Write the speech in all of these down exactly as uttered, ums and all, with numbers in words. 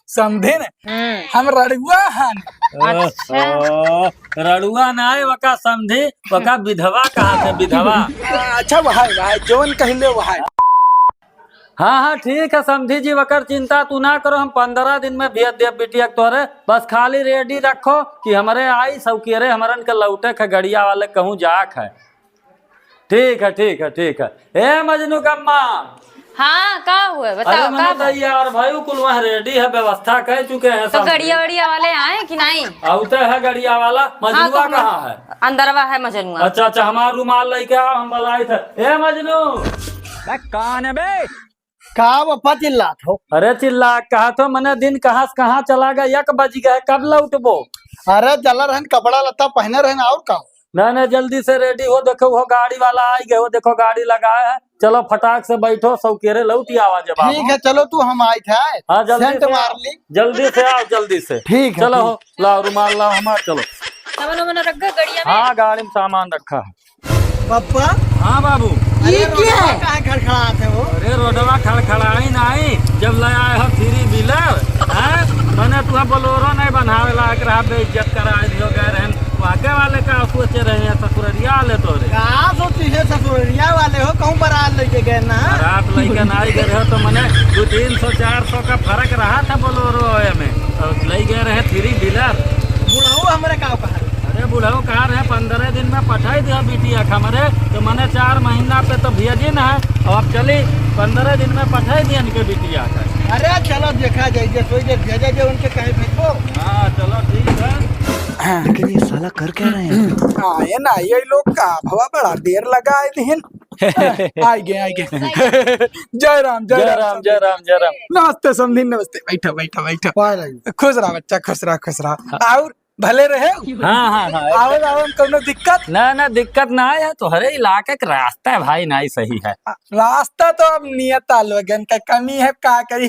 समधिन, हम्म। हम रड़ुआ हन। अच्छा। ओहो, रड़ुआ ना है, वका समधी, वका विधवा कहा थे, विधवा। अच्छा, वह है, वह है, जौन कहले वह है। हाँ, हाँ, ठीक है समधी जी, वकर चिंता तू ना करो, हम पन्द्रह दिन में भेज देब बिटिया के तोहरे। बस खाली ready रखो कि हमरे आई सौकेरे, हमरन के लौटे के गड़िया वाले कहूँ जाक है। ठीक है, ठीक है, ठीक है। ए मजनू कम्मा। हाँ, का हुआ? बताओ, अरे मने का तो बात? यार भाई, कुल वहाँ ready है, व्यवस्था कर चुके हैं तो सब। गड़िया वड़िया वाले आए कि नहीं? आउते है गड़िया वाला। हाँ, मजनुआ तो हम कहाँ है? अंदरवा है मजनुआ। अच्छा, अच्छा, हमार रुमाल लेके आओ, हम बुलाए थे। ए मजनू। बे, कौन है बे? का बप्पा चिल्लात हो? अरे चिल्ला, कहा तो मने दिन कहाँ से कहाँ चला गया, एक बज गया, कब लौटबो? अरे चल रहन, कपड़ा लत्ता पहने रहन, और का? ना, ना, जल्दी से ready हो, देखो वो गाड़ी वाला आ गए, वो देखो गाड़ी लगाए है। चलो फटाक से बैठो, सौकेरे लौट आवा जब आप। ठीक है, चलो तू हम आए थे। हाँ, जल्दी सेंट से मार आओ। ली। जल्दी से आओ, जल्दी से। ठीक है, चलो ठीक। हो, लाओ रुमाल, लाओ हमार, चलो। सामान वामान रख गए गड़िया में? हाँ, गाड़ी में सामान रखा है। पप्पा। हाँ बाबू। अरे ये क्या रोडवा है? काहे खड़खड़ात है वो? अरे रोडवा खड़खड़ाई नहीं, जब ले आए हो three wheeler, हैं? मने तुहा बोलोरो नहीं बनावे लायक रहा, बेइज्जत कराए दियो गए रहन। वो आगे वाले का सोचे रहे हैं ससुररिया वाले तोरे? का सोची है ससुररिया वाले हो, कहूँ बारात लेके गए ना? बारात लेके ना गए रहे हो तो मने दो तीन सौ चार सौ का फर्क रहा था बोलोरो में, और ले गए रहे three wheeler। बुढ़ऊ हमरे का कहा? अरे बुढ़ऊ कहा रहे पन्द्रह दिन में पठाई दिया बिटिया के हमरे, तो मने चार महीना पे तो भेजी ना है, और अब चली पन्द्रह दिन में पठाई दिया इनके बिटिया का। अरे चलो देखा जाए, जे सोई जे भेजे जे उनके कहीं भेजबो। हाँ चलो ठीक है। हाँ। लेकिन ये साला कर क्या रहे हैं? हाँ, ये ना, ये लोग का भवा बड़ा देर लगा आए दिन। आए गए, आए गए। जय राम, जय जय राम, राम, जय राम, जय राम। नमस्ते समधी, नमस्ते। बैठो, बैठो, बैठो। पाए लगी। खुश रहा बच्चा, खुश रहा, खुश रहा। हाँ। और भले रहे? हाँ, हाँ, हाँ। आवे जावे में कौनो दिक्कत? ना, ना, दिक्कत ना है, तोहरे इलाके के रास्ता है भाई, नहीं सही है। रास्ता तो अब नियत लोगन का कमी है, का करी।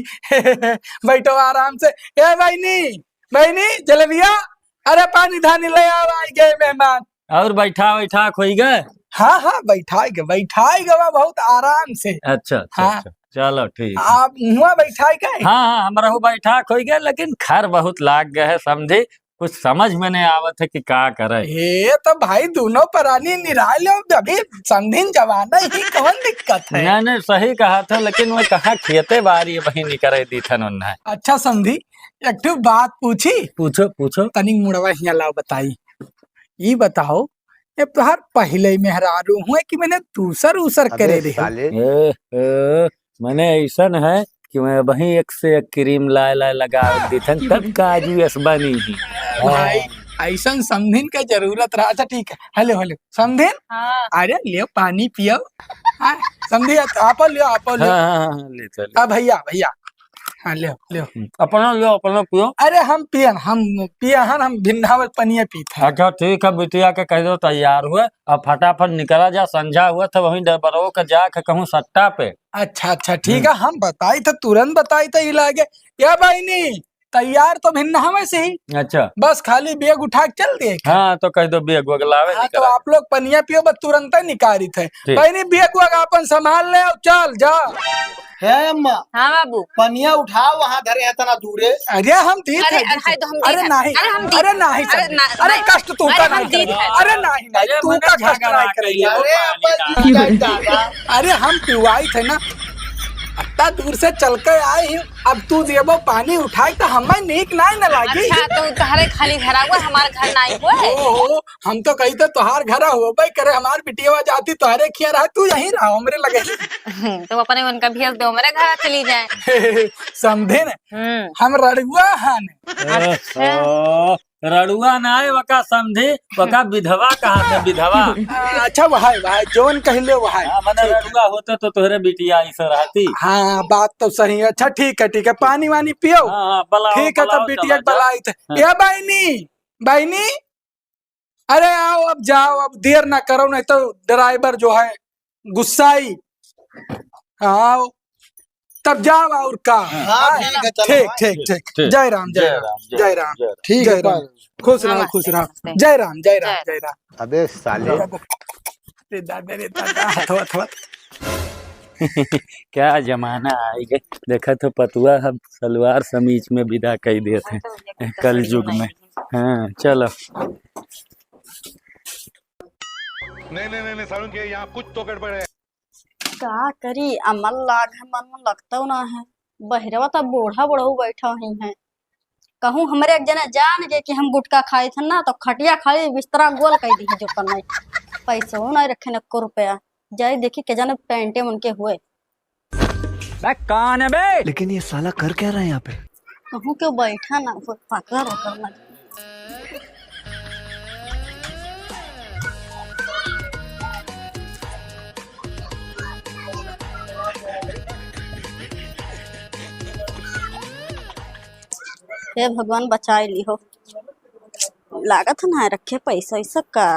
बैठो आराम से। ए बहिनी, बहिनी, जलेबिया, अरे पानी धानी ले आओ, आए गए मेहमान। और बैठा, बैठा खोई गए? हाँ, हाँ, बैठाई गए, बैठाई गए बहुत आराम से। अच्छा, अच्छा, हाँ। अच्छा। चलो, ठीक है। आप हुआ बैठाई गए? हाँ, हाँ, हमरा हूँ बैठा खोई गए, लेकिन खर बहुत लाग गए है, समझे? कुछ समझ में नहीं आवत है कि का करे। ये तो भाई दोनों परानी निराले हो, अभी समधिन जवाना ही, कौन दिक्कत है? नहीं, नहीं, सही कहा था, लेकिन वो कहाँ खेते बारी वही निकरे दी थन उन्हें। अच्छा समधी, एक ठो बात पूछी? पूछो, पूछो। तनिक मुड़वा हियाँ लाओ बताई। ई बताओ, ये तोहार पहिले मेहरारू हुए कि मने दूसर उसर अबे करे रहे? साले। ए, ए, मने ऐसन है कि मैं वहीं एक से एक क्रीम लाए लाए लगा देथन, तब काजू यस बनी ही। भाई, ऐसन समधिन के जरूरत रहा। अच्छा ठीक है, हेलो, हेलो, समधिन? हाँ। अरे ले पानी पियो। हाँ, समधी, आप लियो, आप लियो। हाँ, हाँ, हाँ, हाँ, ले चल। हाँ भैया, भैया, हाँ, ले, ले। हम्म, अपना लो, अपना पियो। अरे हम पियन, हम पियहन, हम भिन्नावत पनिया पीत है। अच्छा ठीक है, बिटिया के कह दो तैयार हुए, अब फटाफट निकला जा, संझा हुआ था वहीं डबरो के जाके कहूँ सट्टा पे। अच्छा, अच्छा, ठीक हम्म। है, हम बताई थे, तुरंत बताई थे, ई लागे। या बहिनी, तैयार तो भिन्नावे से ही। अच्छा। बस खाली बैग उठा के चल दिए क्या? हाँ, तो कह दो बैग वैग लावे हाँ, तो निकला। आप लोग पनिया पियो, बस तुरंत ही निकाली थे। ठीक। बहिनी, बैग वैग अपन संभाल ले, चल जा। हे अम्मा। हाँ बाबू। पनिया उठाओ, वहाँ धरे हैं इतना दूरे। अरे हम दी अरे, थे, अरे, दी थे। हाय तो हम दी अरे थे। नहीं, अरे हम दी अरे थे। नहीं, अरे समधी। ना, अरे नहीं। कष्ट तू अरे का हम नहीं दी करे। थे। अरे नहीं, नहीं, अरे तू मने का कष्ट झगड़ा नहीं करे। करिए, वो अरे पानी अब्बा डाल। जी का दादा। अरे हम पिवाई थे ना, इतना दूर से चल के आए ही, अब तू देबो पानी उठाई तो हमें नीक नाई न लागी। अच्छा, तो तोहरे खाली घर आवे, हमार घर नाई हुए? ओहो, हम तो कही तो तोहार घर होबे करे, हमार बिटिया जाती तोहरे खिया रहा, तू यहीं रहा हमरे लगे। तो अपने उनका भेज दो, हमरे घर चली जाए। समधिन, हम्म। हम रड़ुआ हन। अच्छा। ओहो, रड़ुआ ना है, वका समधी, वका विधवा कहा थे, विधवा। अच्छा, वह है, वह है, जौन कहले वह है। हाँ, मने ठीक है। रड़ुआ होते तो तोहरे बिटिया ऐसे रहती। हाँ, बात तो सही है। अच्छा, ठीक है, ठीक है, पानी वानी पियो। हाँ, हाँ, बुलाओ, ठीक है, बुलाओ, तब बिटिया चला जाओ। बुलाई थे। हाँ। ए बहिनी, बहिनी, अरे आओ, अब जाओ, अब देर ना करो, नहीं तो ड्राइवर जो है गुस्साई। आओ, तब जाओ और का। हाँ, हाँ, ठीक है, चलो, ठीक, हाँ। ठीक, ठीक। ठीक। जय राम, जय जय राम, राम, जय जय राम, राम। जय राम। ठीक है, जय राम। खुश रहो, खुश रहो। नमस्ते। जय राम, जय राम, जय। जय राम। अबे साले। अरे दादा रे दादा, हथवा, हथवा। क्या जमाना आइ गए, देखत हो पतुआ अब सलवार समीज में विदा कइ देत हैं कलयुग में। हाँ, चलो। नहीं, नहीं, नहीं, नहीं, सारुण के यहाँ कुछ तो गड़बड़ है। का करी, अमल लाग है, मन में लगतौ ना है। बहिरवा त बूढ़ा बुढ़ऊ बैठा ही है। कहूँ हमरे एक जने जान गए कि हम गुटखा खाइत हन ना, तो खटिया खाली बिस्तरा गोल कइ दिहे जुटल नहीं। पैसो नहीं रखे न एको रुपया। जाई देखी के जने पैंटे उनके हुए। बे, कौन है बे? लेकिन ये साला कर क्या रहा है यहाँ पे? कहूँ क्यों बैठा ना, कोई पकड़ उकड़ ना। हे भगवान, बचाई लिहो। लागत है ना रखे पैसा वैसा का।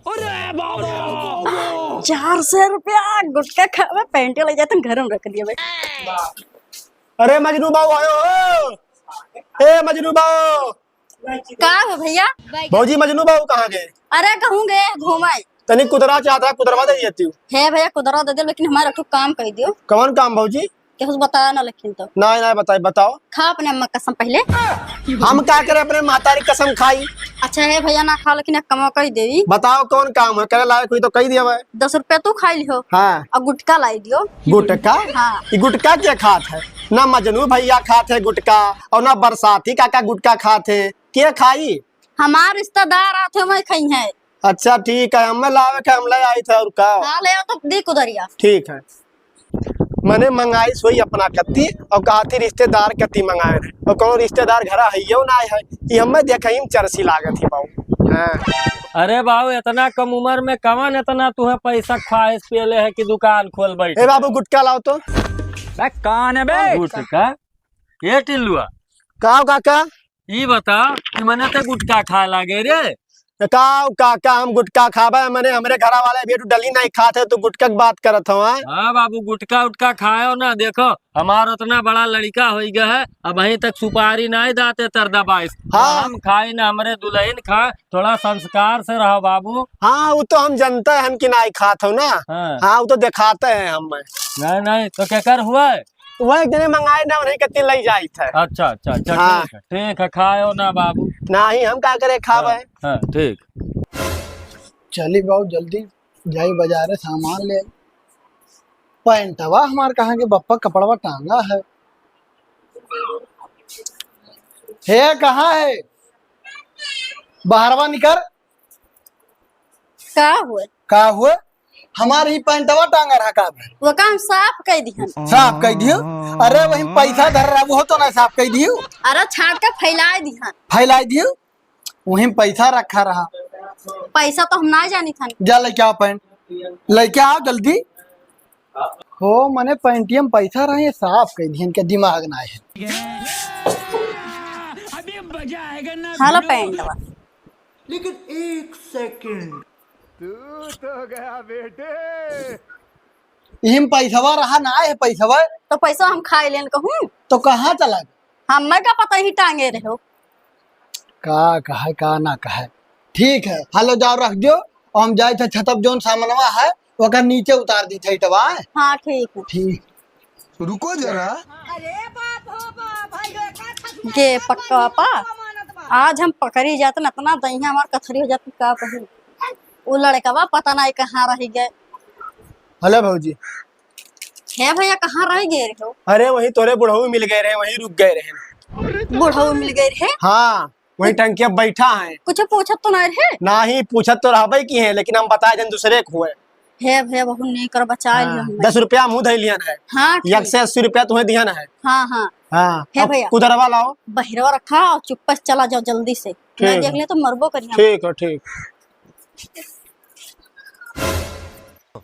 अरे बाबा! चार सौ रुपया गुटखा खावे, पैंटे ले जाते घर में रख दिए भाई। अरे मजनू बाबू आयो हो। ए मजनू बाबू। का हो भैया? भौजी, मजनू बाबू कहाँ गए? अरे कहूँ गए घूमे। तनी कुदरा चाहता है, कुदरवा दे देती हूँ। हे भैया, कुदरवा दे दे, लेकिन हमारा एक ठो काम कर दियो। कौन काम भौजी? केहू से बताया ना लेकिन तो। नहीं, नहीं बताई, बताओ। खा अपने अम्मा कसम पहले। हम का करे अपने मातारी कसम खाई? अच्छा हे भैया, ना खा लेकिन एक कमवा कर देवी। बताओ कौन काम है, करे लायक हुई तो कह दिया भाई। दस रुपया तू खाई लिहो। हाँ। और गुटखा लाई दियो। गुटखा? हाँ। ये गुटखा के खात है? ना मजनू भैया खात है गुटखा और ना बरसाती काका गुटखा खात है। के खाई? हमार रिश्तेदार आत है, वही खाई है। अच्छा ठीक है, हमें लावे के हम ले आई थे और का? हाँ, ले आओ तो दी कुदरिया। ठीक है। मने मंगाई सोई अपना कत्ती और कहा थी रिश्तेदार कत्ती मंगाए रहे और कौन रिश्तेदार घरा है यो ना है, ये हमें देखा ही चरसी लागत ही बाबू। हाँ। अरे बाबू, इतना कम उम्र में कवन इतना तुहे पैसा ख्वाहिश पेले है कि दुकान खोल बैठ? ए बाबू, गुटखा लाओ तो। बे, कौन है बे? गुटखा? ये टिल्लुआ। का हो काका? ई बताओ कि मने ते गुटखा खाए लागे रे। का हो काका, हम गुटखा खाबे? मने हमरे घरा वाले भी डली नहीं खाते, तू गुटखा की बात करत हो, हाँ? हाँ बाबू, गुटखा उटखा खायो ना। देखो, हमार उतना बड़ा लड़का हो गया है, अबहीं तक सुपारी नहीं दाते तर दबाइस। हाँ। हम खाई ना, हमरे दुल्हन खा, थोड़ा संस्कार से रहो बाबू। हाँ, वो तो हम जानते हैं कि नहीं खात हो ना। हाँ। हाँ, वो तो दिखाते हैं हम। नहीं, नहीं, तो केकर हुआ है? वह एक जने मंगाए ना, उन्हीं के तिल लई जाइत है। अच्छा, अच्छा, अच्छा, हाँ। ठीक है, ठीक है, खायो ना बाबू। नहीं, हम का करे खाबे? हाँ, हाँ, ठीक। चली बाबू, जल्दी जाई बाजारे सामान ले। पैंटवा हमार कहाँ के बप्पा कपड़वा टांगा है? हे, कहाँ है? बाहरवा निकर। का हुए? का हुए? हमार ही पैंटवा टांगा रहा का भर? वो काम साफ कइ दिहन। साफ कइ दियो? अरे वही पैसा धर रहा, वो तो ना साफ कइ दियो। अरे छाट के फैलाए दिहन। फैलाए दियो? वही पैसा रखा रहा। पैसा तो हम ना जानी थन। जा लेके आओ पैंट, लेके आओ जल्दी। हो मने पैंटिया में पैसा रहे, साफ कइ दिहन, के दिमाग ना है। अभी मजा आएगा ना हालो भिड़ो। पैंटवा। लेकिन एक सेकंड। तू तो गया बेटे। इहिम पैसवा रहा ना है पैसवा। तो पैसा हम खाए लेन कहूँ। तो कहाँ चला? हमें का पता ही टांगे रहे हो। का कहे, का ना कहे। ठीक है, हालो जाओ रख दियो, और हम जाए थे छतप जोन सामनवा है, ओकर नीचे उतार दी थे इटवा। हाँ, ठीक है। ठीक। रुको जरा। गे पक्का पा, आज हम पकड़ी जात न, इतना दहिया हमार कथरी हो जात, का कही। उ लड़कवा पता नहीं कहाँ रह गए। हेलो भौजी। हे भैया, कहाँ रह गए रहे हो? अरे वही तोरे बुढ़ऊ मिल गए रहे, वही रुक गए रहे। बुढ़ऊ मिल गए रहे? हाँ। वही टंकिया बैठा है। कुछ पूछत तो नहीं रहे? नाही, पूछत तो रहबे की है, लेकिन हम बताए जन दूसरे को है। हे भैया, बहुत नहीं कर बचा लियो हाँ, हमें। दस रुपया मुँह धइ लियन है। हाँ, ठीक। एक सौ अस्सी रुपया तुम्हें दियन है। हाँ, हाँ। हाँ, हे अब भैया, कुदरवा लाओ। बहिरवा रखा और चुप्पे से चला जाओ जल्दी से। ठीक नहीं देख है। ले तो मरबो करिए। ठीक है, ठीक।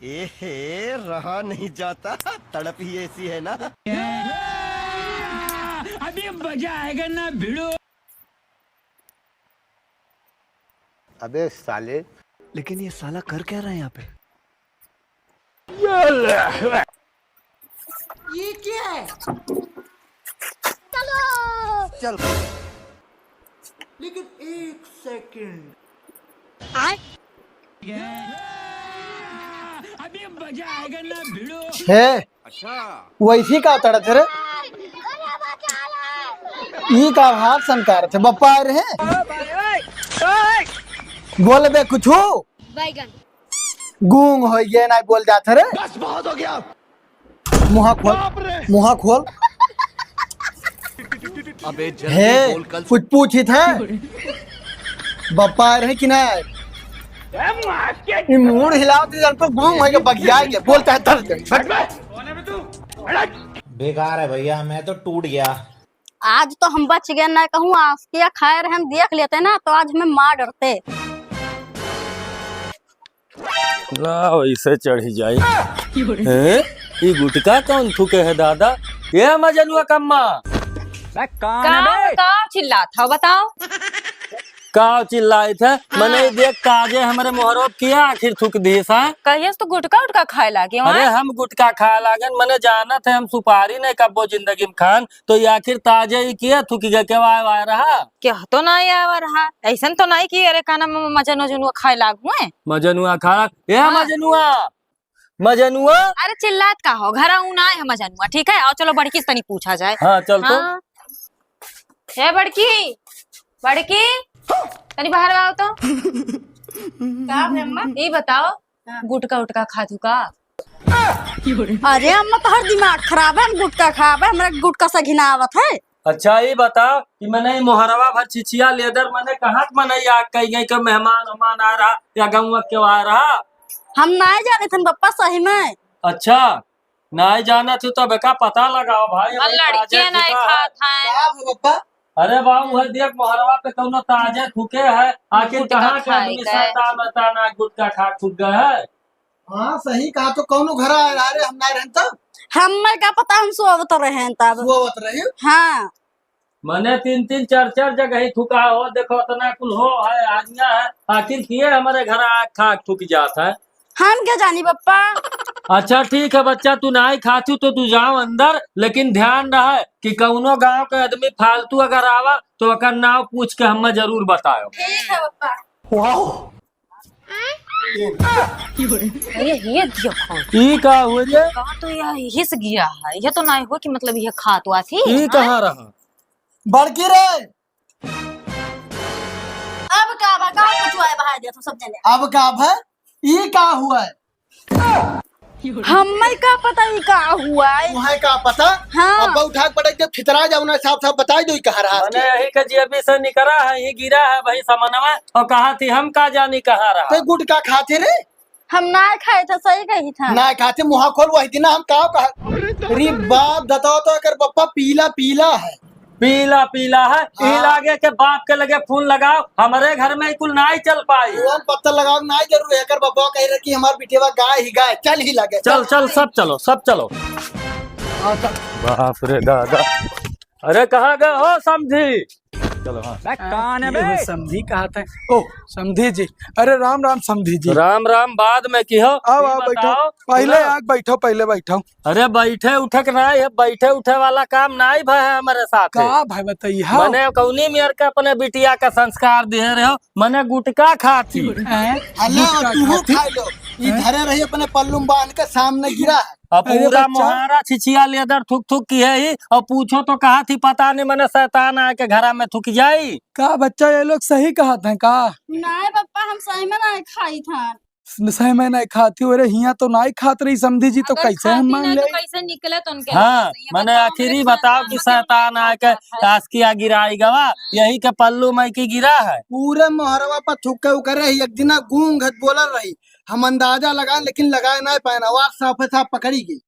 एहे, रहा नहीं जाता, तड़प ही ऐसी है ना। अभी मजा आएगा ना भिड़ो। अबे साले। लेकिन ये साला कर क्या रहा है यहाँ पे? ये क्या है? चलो। चल। लेकिन एक सेकंड। आय? हे, वैसी का तड़त रे? ई का हाथ सनकारत है? बप्पा आ रहे हैं? बोल बे कुछ। बैगन। गूंग हो गए, ना बोल जात रे। बस, बहुत हो गया। मुहा खोल, बाप रे। मुहा खोल। अबे जल्दी हे, बोल, कल कुछ पूछी था? बप्पा आ रहे कि ना? ये मूड़ हिलाओ तो जान तो घूम होइके बगिया के बोलता है दर्द। बेकार है भैया, मैं तो टूट गया। आज तो हम बच गए, ना कहूँ आस्किया खाए रहे, हम देख लेते ना तो आज हमें मार डरते। ना वैसे चढ़ी जाई। हैं? ई गुटका कौन थूके है दादा? ये मजनुआ कम्मा। बे, कौन है का, बे? का चिल्लात हो, बताओ? का चिल्लाइत है? हाँ। मने देख काजे हमरे मोहरो किया आखिर थूक दिए सा। कहिए तो गुटका उटका खाए लागे, अरे हाँ? हम गुटका खाए लागन, मने जानत है हम सुपारी नहीं कब्बो जिंदगी में खान, तो ये आखिर ताजे ही किया थूक गए, के वाय वाय रहा? क्या तो ना आवा रहा, ऐसन तो नहीं कि अरे का नाम मजनू जनुआ खाए लागू है। मजनुआ खा, ए हाँ। मजनुआ, मजनुआ। अरे चिल्लात का हो, घर आऊ ना है मजनुआ, ठीक है? आओ चलो बड़की से तनी पूछा जाए। हाँ, चल तो। हाँ। ए बड़की, बड़की, तनी बाहर आओ तो। का है अम्मा? ई बताओ, हाँ। गुटका उटका खातू का? अरे अम्मा, तोहर दिमाग खराब है, हम गुटका खाबे, हमरा गुटका से घिनावत है। अच्छा, ई बता कि मने ई मोहरवा भर छिछिया लेदर मने कहाँ के मने याद कई गई कि मेहमान उहमान आ रहा या गौवा के आ रहा? हम नाय जाने थन बप्पा, सही में। अच्छा, नाय जाने थे तब का पता लगाओ भाई, हम भाई लड़कियां ताजे नाय थुका है। खात हैं। का हो बप्पा? अरे बाबू, है देख मोहरवा पे कौनो ताजे थुके है, आखिर गुटका कहाँ के खाए आदमी का है। शैतान वैतान आ गुटका खा थुक गए है? हाँ, सही कहा, तो कौनो घर आए रहा रे, हम ना रहन तब। हमें का पता, हम सोवत रहे हैं तब। सोवत रहे? हाँ। मने तीन तीन चार चार जगह ही थुका हो, देखो इतना कुल हो है, आदमिया है, आखिर किए हमारे घर आ खा थुक जात है? हम क्या जानी बप्पा। अच्छा ठीक है बच्चा, तू नाई खाती तो तू जाओ अंदर, लेकिन ध्यान रहे कि कौनो गांव के आदमी फालतू अगर आवा तो ओकर नाव पूछ के हमें जरूर बताओ। ठीक है बप्पा। वाह। ये, ये देखो। ई का हुआ रे? का तो यह हिस गया है। यह तो नहीं हुआ कि मतलब यह खात हुआ थी। ई हाँ? कहाँ रहा? बड़की रे। अब का बा? का कुछ हुआ है? बाहर दे तो सब जने। अब का भा? ई का हुआ है? हमें का पता ई का हुआ है? तुम्हें का पता? हाँ। अब उठा के पटक दे, फितरा जाओ ना, साफ साफ बताई दो, ई कहाँ रहा मने के? यही के जेबी से निकरा है, यही गिरा है वही समनवा, और कहा थी हम का जानी कहाँ रहा। तो गुटका खाते रे? हम ना खाए थे, सही कही था। ना खाते, मुहा खोल, वही दिन हम का कहा। अरे बाप, बताओ तो एकर पप्पा पीला पीला है। पीला पीला है, ई हाँ। लागे के बाप के लगे फोन लगाओ, हमरे घर में कुल नाई चल पाई। फोन पत्ता लगाओ, नाई जरूर है, एकर बप्पा कह रहे कि हमार बिटिया गाय ही गाय, चल ही लगे, चल, चल। चल, सब चलो, सब चलो। हाँ, चल। बाप रे दादा, अरे कहाँ गए हो समधी? चलो, हाँ। बे, कौन है ये बे? हो समधी कहा था। ओ, समधी जी, अरे राम राम समधी जी। राम राम बाद में की हो? आओ, ई आओ, बैठो। बताओ। पहले सुनो। आके बैठो, पहले बैठो। अरे बैठे उठे के नाई है, बैठे उठे वाला काम नाई भय है हमारे साथ। का भाई बताइए, हाँ। मने कौनी मेर के अपने बिटिया का संस्कार दिए रहे हो, मने गुटका खाती। हैं? अल्लाह, गुटका तू खाती? खा लो। ई हैं? धरे रही अपने पल्लू में बांध के सामने गिरा है। अब अरे पूरा बच्चा। मोहारा छिछिया लेदर थुक थुक की है ही, और पूछो तो कहा थी पता नहीं मने शैतान आके घरा में थुक जाई। का बच्चा ये लोग सही कहा था का? नहीं पप्पा, हम सही में नहीं खाई था। सही में नहीं खाती हो रे, हियां तो नहीं खात रही समधी जी, तो अगर कैसे हम खाती मान ना, तो ले? कैसे निकलत उनके हाँ, हाथ से? ये मने बताओ, आखिरी हमारे बताओ कि शैतान शैतान आके खात है। तासकिया गिराई गवा, हाँ। यही के पल्लू में की गिरा है। पूरे मोहरवा पर थुक्के उकरे ही, एक दिना गूंग घट बोलल रही, हम अंदाजा लगाए लेकिन लगाए नहीं पाए, आवाज साफे साफ पकड़ी गई।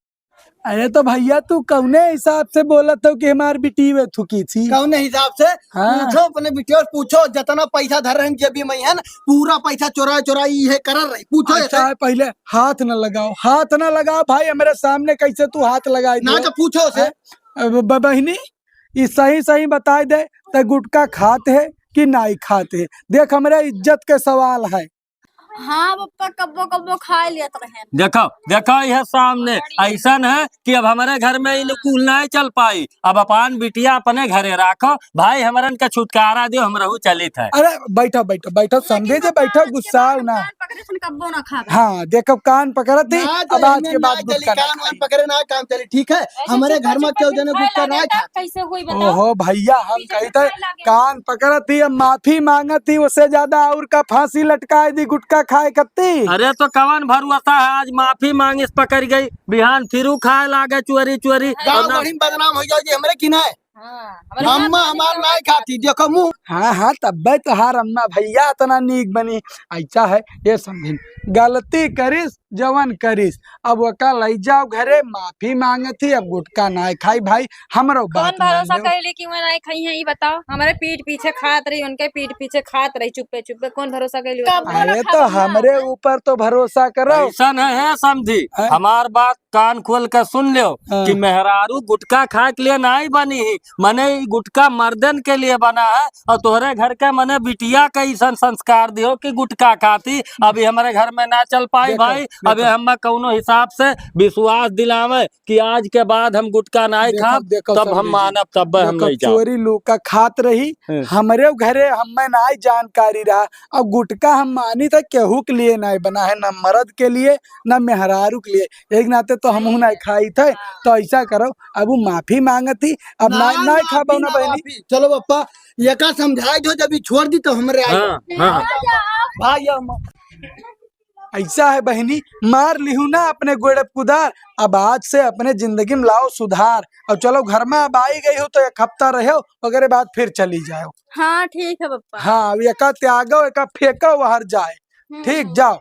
अरे तो भैया तू कौने हिसाब से बोलत हो कि हमार बिटी वे थुकी थी? कौने हिसाब से? हाँ। पूछो अपने बिटिया से, पूछो जितना पैसा धर रहे हैं जेबी में है ना, पूरा पैसा चोरा चोरा ई है करल रही। पूछो अच्छा, ऐसे। पहले हाथ न लगाओ, हाथ न लगाओ भाई, हमारे सामने कैसे तू हाथ लगाई ना दे? तो पूछो से। हाँ? अब ब-, बहिनी, ई सही सही बताई दे, ते गुटखा खात है कि नाई खात है? देख, हमरे इज्जत के सवाल है। हाँ पप्पा, कब्बो कब्बो खाए लेत रहे। देखो, देखो, यह सामने ऐसन है कि अब हमरे घर में इन कुल नाहीं चल पाई। अब अपन बिटिया अपने घरे राखो भाई, हमरन का छुटकारा दियो, हम रहू चलित है। अरे बैठो, बैठो, बैठो, समधी जी, बैठो, गुस्साओ ना। कान पकड़े सुन कब्बो ना खावे। हाँ, देखो, कान पकड़त ही, ना अब आज चली, के बाद ना चली, गुटखा ना कान वान खाई। पकड़े ना काम चली, ठीक है? ऐसे हमरे चुप्पे घर में चुप्पे केहू जने गुटखा ना खाए खा। कैसे हुई बताओ? ओहो भैया, हम पीछे कही थे, खाए लागे। कान पकड़त ही, अब माफी मांगत ही, उससे ज्यादा और का फांसी लटकाए दी गुटखा खाए कत्ती। अरे तो कवन भरोसा है, आज माफी मांगिस पकड़ गई, बिहान फिरू खाए लागे चोरी चोरी। गाँव और ना भरी में बदनाम हो जाओ जी हमरे की ना। हाँ, हमरे अम्मा गाँव हमार नाय खाती, देखो मुँह। हाँ, हाँ, तब्बे तोहार अम्मा भैया इतना नीक बनी। ऐसा है, ये समझिन, गलती करिस, जवन करिस, अब ओका लई जाओ घरे, माफी मांगत ही, अब गुटखा नाय खाई भाई, हमरो कौन बात मान भरोसा लेओ। कैली कि वो नाय खाई है, ई बताओ। हमारे पीठ पीछे खात रही, उनके पीठ पीछे खात रही, चुप्पे चुप्पे, कौन भरोसा कैली, बताओ? कब अरे तो हमरे ऊपर तो भरोसा करो। ऐसा नहीं है समधी, हैं? हमार बात कान खोल के सुन लो हाँ। कि मेहरारू गुटखा खाए के लिए नाहीं बनी ही, मने ई गुटखा मर्दन के लिए बना है। और तोहरे घर के मने बिटिया के ऐसन संस्कार दियो कि गुटखा खाती, अभी हमरे घर में ना चल पाई देखो, भाई। देखो। अभी हम कौनो हिसाब से विश्वास दिलावे कि आज के बाद हम गुटखा नाहीं देखो, खाब, देखो तब हम समधी जी, मानब, तब हम देखो, नहीं जाब। चोरी लुका खात रही, हम्म। हमरे घरे हमें नाहीं जानकारी रहा, अब गुटखा हम मानी त केहू के लिए नाहीं बना है, न मर्द के लिए, न मेहरारू के लिए। एक नाते तो हमहू नाहीं खाई थे, तो ऐसा करो, अब वो माफी मांगत ही, अब ना, नाहीं, नाहीं खाबो माफी ना ना बहनी। माफी। चलो पप्पा, एका समझाई दो, जब ये छोड़ दी तो हमरे आई। हाँ, हाँ। भाई, हम ऐसा है बहनी, मार लिहू ना अपने गोड़े कुदार, अब आज से अपने जिंदगी में लाओ सुधार। और चलो घर में अब आई गई हो तो एक हफ्ता रहो, ओकरे बाद फिर चली जाओ। हाँ, ठीक है पप्पा। हाँ, अब एका त्यागो, एका फेंको, बाहर जाए। हम्म। ठीक, जाओ।